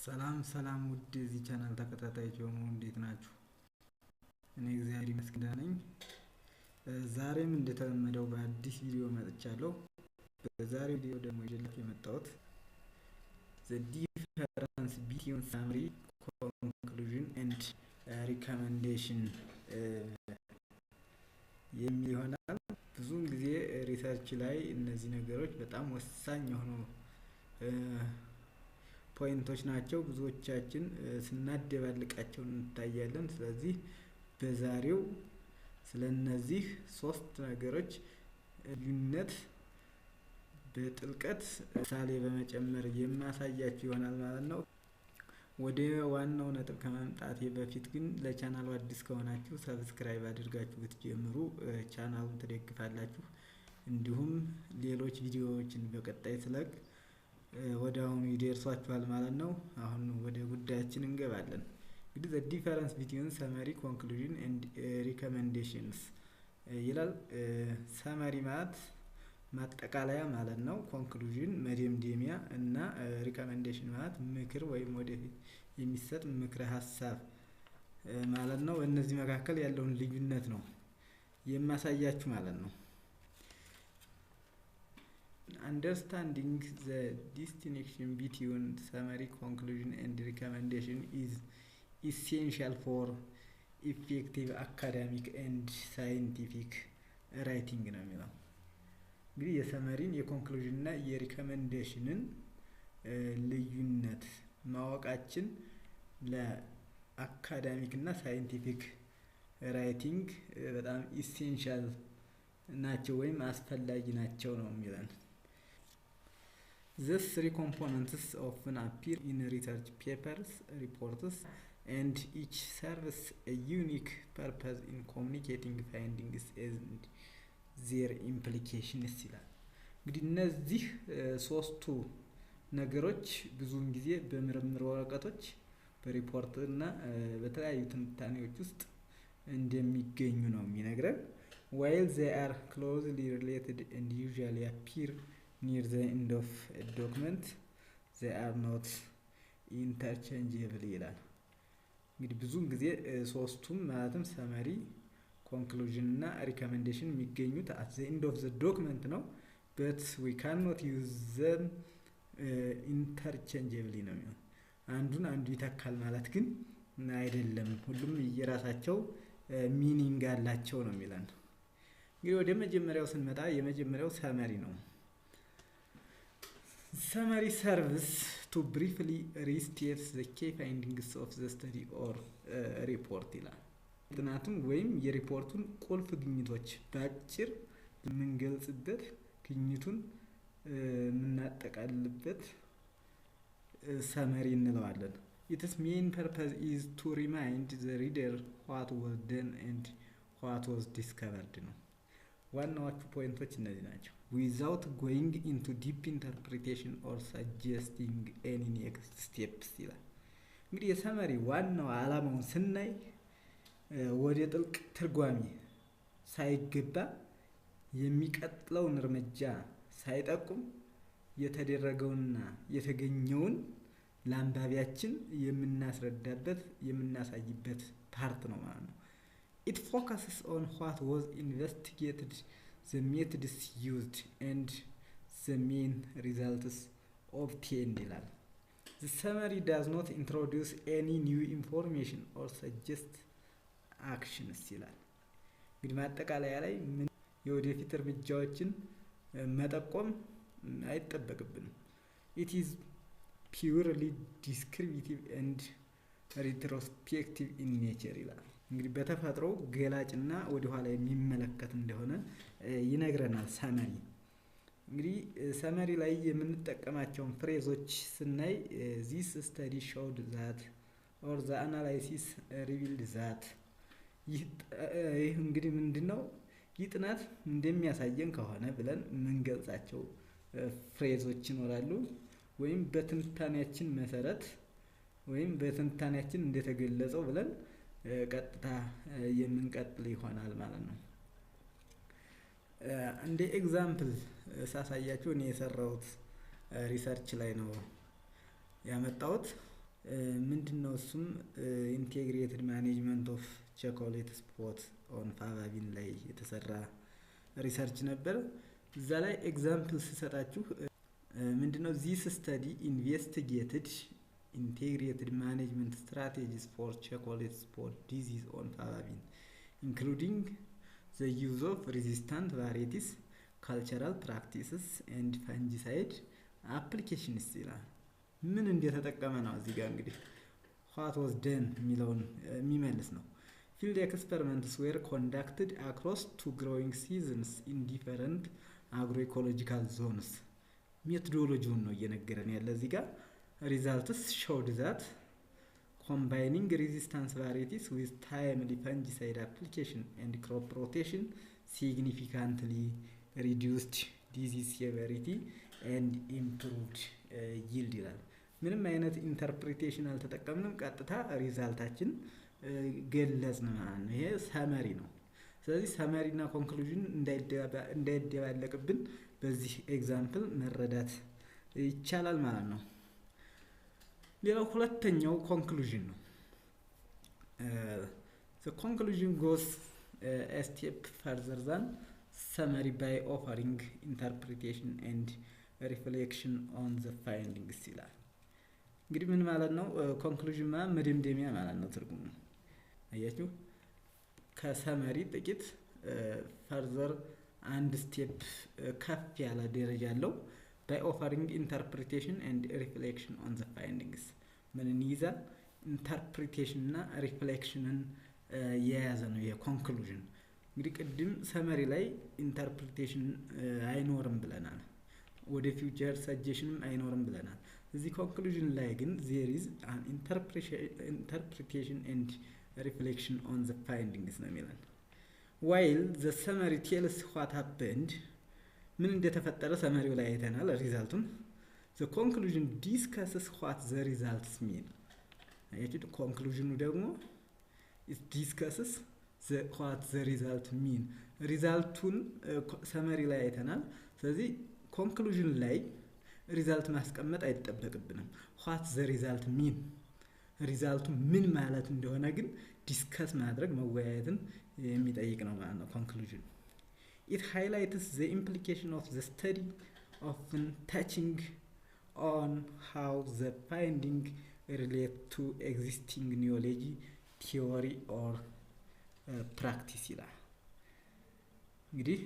ሰላም ሰላም ውድ የዚህ ቻናል ተከታታዮች በሙሉ፣ እንዴት ናችሁ? እኔ እግዚአብሔር ይመስገን ደህና ነኝ። ዛሬም እንደተለመደው በአዲስ ቪዲዮ መጥቻለሁ። በዛሬው ቪዲዮ ደግሞ ይዤላችሁ የመጣሁት the difference between summary, conclusion and recommendation የሚል ይሆናል። ብዙውን ጊዜ research ላይ እነዚህ ነገሮች በጣም ወሳኝ የሆኑ point ኦች ናቸው። ብዙዎቻችን ስናደባልቃቸው እንታያለን። ስለዚህ በዛሬው ስለ እነዚህ ሶስት ነገሮች ልዩነት በጥልቀት ምሳሌ በመጨመር የማሳያችሁ ይሆናል ማለት ነው። ወደ ዋናው ነጥብ ከመምጣቴ በፊት ግን ለቻናሉ አዲስ ከሆናችሁ subscribe አድርጋችሁ ብትጀምሩ ቻናሉን ትደግፋላችሁ። እንዲሁም ሌሎች ቪዲዮዎችን በቀጣይ ስለቅ ወዲያውኑ ይደርሷችኋል ማለት ነው። አሁን ወደ ጉዳያችን እንገባለን። እንግዲህ the difference between summary, conclusion and recommendations ይላል። Summary ማለት ማጠቃለያ ማለት ነው። Conclusion መደምደሚያ እና recommendation ማለት ምክር ወይም ወደፊት የሚሰጥ ምክረ ሀሳብ ማለት ነው። በእነዚህ መካከል ያለውን ልዩነት ነው የማሳያችሁ ማለት ነው። Understanding the distinction between summary, conclusion and recommendation is essential for effective academic and scientific writing ነው የሚለው። እንግዲህ የ summary ን፣ የ conclusion እና የ recommendation ን ልዩነት ማወቃችን ለ academic እና scientific writing በጣም essential ናቸው ወይም አስፈላጊ ናቸው ነው የሚለን። These three components often appear in research papers, reports, and each serves a unique purpose in communicating findings and their implications ይላል። እንግዲህ እነዚህ ሶስቱ ነገሮች ብዙውን ጊዜ በምርምር ወረቀቶች፣ በሪፖርት እና በተለያዩ ትንታኔዎች ውስጥ እንደሚገኙ ነው የሚነግረን። While they are closely related and usually appear near the end of a document, they are not interchangeable ይላል። እንግዲህ ብዙውን ጊዜ ሶስቱም ማለትም summary፣ conclusion እና recommendation የሚገኙት at the end of the document ነው። በት ዊ ካን ኖት ዩዝ ዘም ኢንተርቼንጀብሊ ነው የሚሆን። አንዱን አንዱ ይተካል ማለት ግን አይደለም። ሁሉም የራሳቸው meaning አላቸው ነው የሚለን። እንግዲህ ወደ መጀመሪያው ስንመጣ የመጀመሪያው summary ነው። Summary serves to briefly restate the key findings of the study or report ይላል። ጥናቱን ወይም የሪፖርቱን ቁልፍ ግኝቶች በአጭር የምንገልጽበት፣ ግኝቱን የምናጠቃልልበት summary እንለዋለን። Its main purpose is to remind the reader what was done and what was discovered ነው። ዋናዎቹ point ኦች እነዚህ ናቸው። Without going into deep interpretation or suggesting any next steps ይላል። እንግዲህ የ summary ዋናው ዓላማውን ስናይ ወደ ጥልቅ ትርጓሜ ሳይገባ፣ የሚቀጥለውን እርምጃ ሳይጠቁም፣ የተደረገውንና የተገኘውን ለአንባቢያችን የምናስረዳበት፣ የምናሳይበት part ነው ማለት ነው። It focuses on what was investigated, the methods used and the main results obtained ይላል። The summary does not introduce any new information or suggest actions ይላል። እንግዲህ ማጠቃለያ ላይ ምን የወደፊት እርምጃዎችን መጠቆም አይጠበቅብንም። It is purely descriptive and retrospective in nature ይላል። እንግዲህ በተፈጥሮ ገላጭና ወደኋላ የሚመለከት እንደሆነ ይነግረናል። Summary እንግዲህ summary ላይ የምንጠቀማቸውን phrase ኦች ስናይ this study showed that or the analysis revealed that። ይህ እንግዲህ ምንድን ነው? ይህ ጥናት እንደሚያሳየን ከሆነ ብለን የምንገልጻቸው phrase ኦች ይኖራሉ። ወይም በትንታኔያችን መሰረት ወይም በትንታኔያችን እንደተገለጸው ብለን ቀጥታ የምንቀጥል ይሆናል ማለት ነው። እንደ example ሳሳያችሁ እኔ የሰራሁት research ላይ ነው ያመጣሁት። ምንድን ነው እሱም? Integrated management of chocolate spot on faba bean ላይ የተሰራ research ነበር። እዛ ላይ example ስሰጣችሁ ምንድነው? This study investigated integrated management strategies for chocolate spot disease on faba bean, including the use of resistant varieties, cultural practices and fungicide applications ይላል። ምን እንደተጠቀመ ነው እዚህ ጋር እንግዲህ what was done የሚለውን የሚመልስ ነው። Field experiments were conducted across two growing seasons in different agroecological zones። Methodology ውን ነው እየነገረን ያለ እዚህ ጋር። Results showed that combining resistance varieties with timely fungicide application and crop rotation significantly reduced disease severity and improved yield ይላል። ምንም አይነት interpretation አልተጠቀምንም። ቀጥታ result ኣችን ገለጽን ማለት ነው። ይሄ summary ነው። ስለዚህ summary እና conclusion እንዳይደባለቅብን በዚህ example መረዳት ይቻላል ማለት ነው። ሌላው ሁለተኛው conclusion ነው። Conclusion goes step further than summary by offering interpretation and reflection on the findings ይላል። እንግዲህ ምን ማለት ነው? Conclusion ማለት መደምደሚያ ማለት ነው ትርጉሙ። አያችሁ፣ ከ summary ጥቂት further አንድ step ከፍ ያለ ደረጃ አለው። By offering interpretation and reflection on the findings ምንን ይይዛል? Interpretation እና reflection ን የያዘ ነው የ conclusion። እንግዲህ ቅድም summary ላይ interpretation አይኖርም ብለናል። ወደ future suggestion ም አይኖርም ብለናል። እዚህ conclusion ላይ ግን there is an interpretation and reflection on the findings ነው የሚለን። While the summary tells what happened፣ ምን እንደተፈጠረ summary ው ላይ አይተናል result ኡን። The conclusion discusses what the results mean። Conclusion ኑ ደግሞ discusses what the result mean። Result ኡን summary ላይ አይተናል። ስለዚህ conclusion ላይ result ማስቀመጥ አይጠበቅብንም። What the result mean፣ result ኡ ምን ማለት እንደሆነ ግን discuss ማድረግ፣ መወያየትን የሚጠይቅ ነው ማለት ነው። Conclusion, it highlights the implication of the study, often touching on how the finding relate to existing knowledge, theory or practice ይላል። እንግዲህ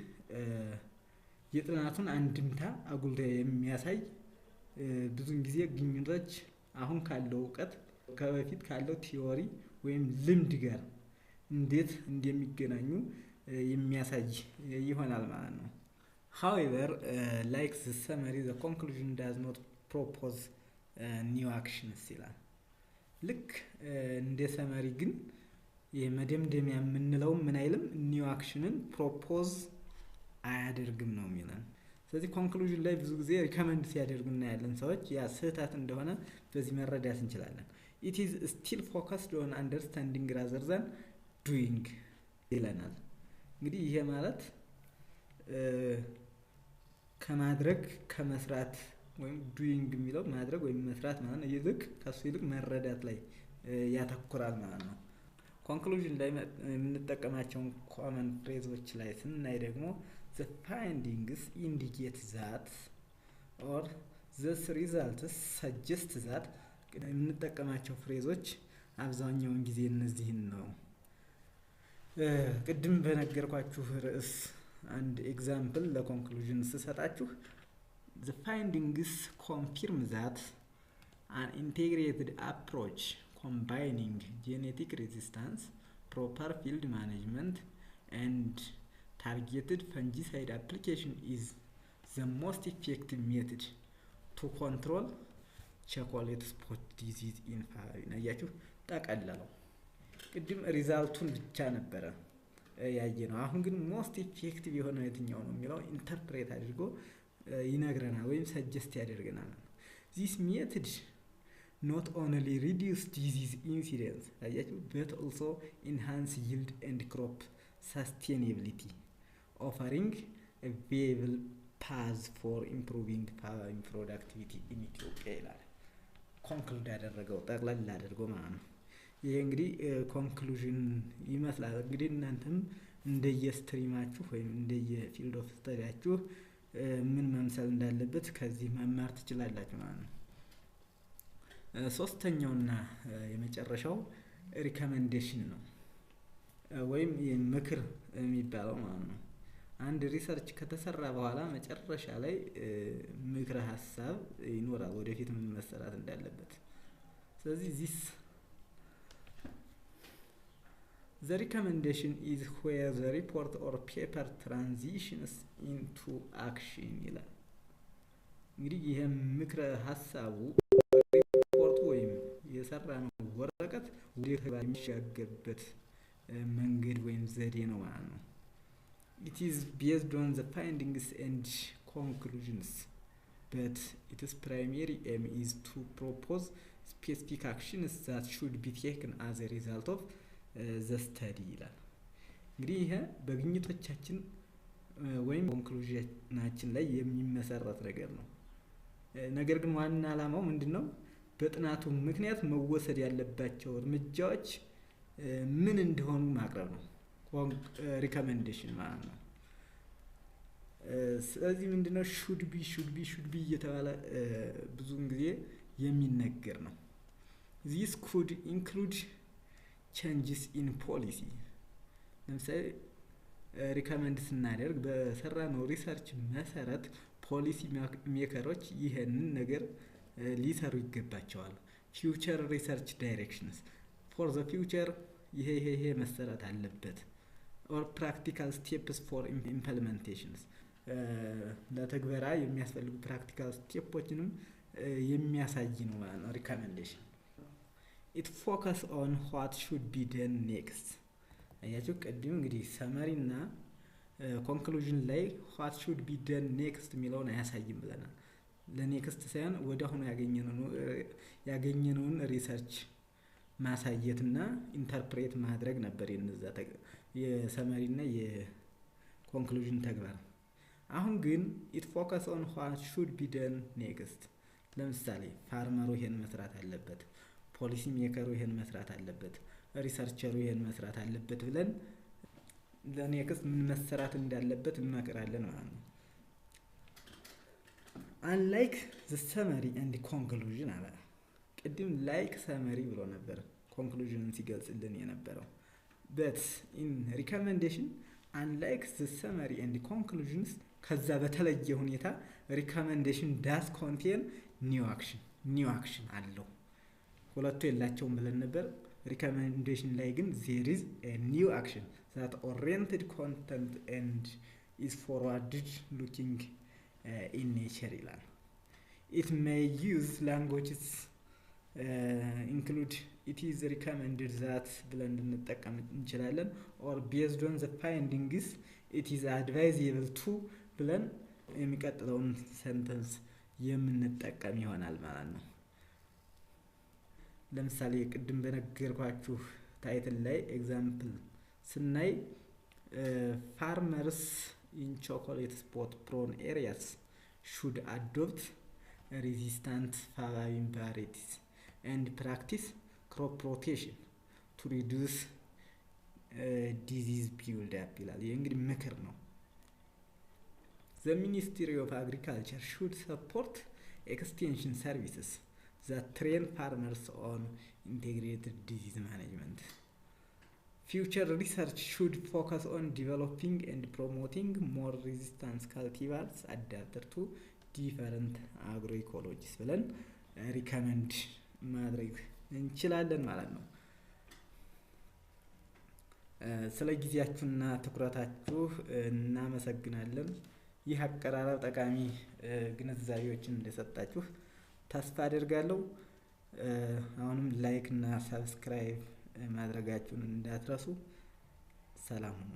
የጥናቱን አንድምታ አጉልቶ የሚያሳይ፣ ብዙን ጊዜ ግኝቶች አሁን ካለው እውቀት፣ ከበፊት ካለው theory ወይም ልምድ ጋር እንዴት እንደሚገናኙ የሚያሳይ ይሆናል ማለት ነው። However, like the summary, the conclusion does not propose new actions ይላል። ልክ እንደ summary ግን የመደምደሚያ የምንለው ምን አይልም፣ new action ን propose አያደርግም ነው የሚለን። ስለዚህ conclusion ላይ ብዙ ጊዜ recommend ሲያደርጉ እናያለን ሰዎች። ያ ስህተት እንደሆነ በዚህ መረዳት እንችላለን። It is still focused on understanding rather than doing ይለናል። እንግዲህ ይሄ ማለት ከማድረግ፣ ከመስራት ወይም doing የሚለው ማድረግ ወይም መስራት ማለት ነው፣ ይልቅ ከሱ ይልቅ መረዳት ላይ ያተኩራል ማለት ነው። Conclusion ላይ የምንጠቀማቸውን common phrase ኦች ላይ ስናይ ደግሞ the findings indicate that or these results suggest that የምንጠቀማቸው phrase ኦች አብዛኛውን ጊዜ እነዚህን ነው። ቅድም በነገርኳችሁ ርዕስ አንድ example ለ conclusion ስሰጣችሁ፣ the findings confirm that an integrated approach combining genetic resistance, proper field management and targeted fungicide application is the most effective method to control chocolate spot disease in faba bean። አያችሁ፣ ጠቀለለው። ቅድም result ኡን ብቻ ነበረ ያየነው። አሁን ግን most effective የሆነው የትኛው ነው የሚለው interpret አድርጎ ይነግረናል ወይም suggest ያደርገናል። This method not only reduce disease incidence፣ አያችሁ፣ but also enhance yield and crop sustainability, offering viable path for improving faba bean productivity in Ethiopia ይላል። conclude ያደረገው ጠቅለል አድርጎ ማለት ነው። ይሄ እንግዲህ conclusion ይመስላል። እንግዲህ እናንተም እንደየ stream ኣችሁ ወይም እንደየ field of study ያችሁ ምን መምሰል እንዳለበት ከዚህ መማር ትችላላችሁ ማለት ነው። ሶስተኛውና የመጨረሻው recommendation ነው ወይም ምክር የሚባለው ማለት ነው። አንድ research ከተሰራ በኋላ መጨረሻ ላይ ምክረ ሀሳብ ይኖራል፣ ወደፊት ምን መሰራት እንዳለበት። ስለዚህ the recommendation is where the report or paper transitions into action ይላል። እንግዲህ ይህ ምክረ ሀሳቡ ሪፖርቱ ወይም የሰራነው ወረቀት ወደ ተግባር የሚሻገርበት መንገድ ወይም ዘዴ ነው ማለት ነው። It is based on the findings and conclusions, but its primary aim is to propose specific actions that should be taken as a result of the study ይላል። እንግዲህ ይሄ በግኝቶቻችን ወይም conclusion ኣችን ላይ የሚመሰረት ነገር ነው። ነገር ግን ዋና ዓላማው ምንድን ነው? በጥናቱ ምክንያት መወሰድ ያለባቸው እርምጃዎች ምን እንደሆኑ ማቅረብ ነው። Recommendation ማለት ነው። ስለዚህ ምንድነው should be, should be, should be እየተባለ ብዙውን ጊዜ የሚነገር ነው። This could include changes in policy። ለምሳሌ recommend ስናደርግ በሰራነው research መሰረት policy maker ኦች ይህንን ነገር ሊሰሩ ይገባቸዋል። Future research directions for the future፣ ይሄ ይሄ ይሄ መሰራት አለበት። Or practical steps for implementations፣ ለትግበራ የሚያስፈልጉ practical step ኦችንም የሚያሳይ ነው ማለት ነው። Recommendation, it focus on what should be done next። አያችሁ፣ ቅድም እንግዲህ summary እና conclusion ላይ what should be done next የሚለውን አያሳይም ብለናል። ለ next ሳይሆን ወደ አሁኑ ያገኘነውን research ማሳየትና interpret ማድረግ ነበር የነዛ የ summary እና የ conclusion ተግባር። አሁን ግን it focus on what should be done next። ለምሳሌ farmer ኡ ይሄን መስራት አለበት፣ policy maker ኡ ይሄን መስራት አለበት፣ researcher ኡ ይሄን መስራት አለበት ብለን ለ next ምን መሰራት እንዳለበት እንመክራለን ማለት ነው። Unlike the summary and conclusion አለ። ቅድም like summary ብሎ ነበር conclusion ን ሲገልጽልን የነበረው። But in recommendation, unlike the summary and conclusions፣ ከዛ በተለየ ሁኔታ recommendation does contain new action። New action አለው። ሁለቱ የላቸውም ብለን ነበር። Recommendation ላይ ግን there is new action that oriented content and is forward looking in nature ይላል። It may use languages include "it is recommended that" ብለን ልንጠቀም እንችላለን። Or "based on the findings, it is advisable to" ብለን የሚቀጥለውን sentence የምንጠቀም ይሆናል ማለት ነው። ለምሳሌ ቅድም በነገርኳችሁ title ላይ example ስናይ "Farmers in chocolate spot prone areas should adopt resistant faba bean varieties and practice crop rotation to reduce disease build up" ይላል። ይህ እንግዲህ ምክር ነው። "The Ministry of Agriculture should support extension services that train farmers on integrated disease management. Future research should focus on developing and promoting more resistant cultivars adapted to different agroecologies" ብለን recommend ማድረግ እንችላለን ማለት ነው። ስለ ጊዜያችሁና ትኩረታችሁ እናመሰግናለን። ይህ አቀራረብ ጠቃሚ ግንዛቤዎችን እንደሰጣችሁ ተስፋ አደርጋለሁ። አሁንም like እና subscribe ማድረጋችሁን እንዳትረሱ። ሰላም ሁኑ።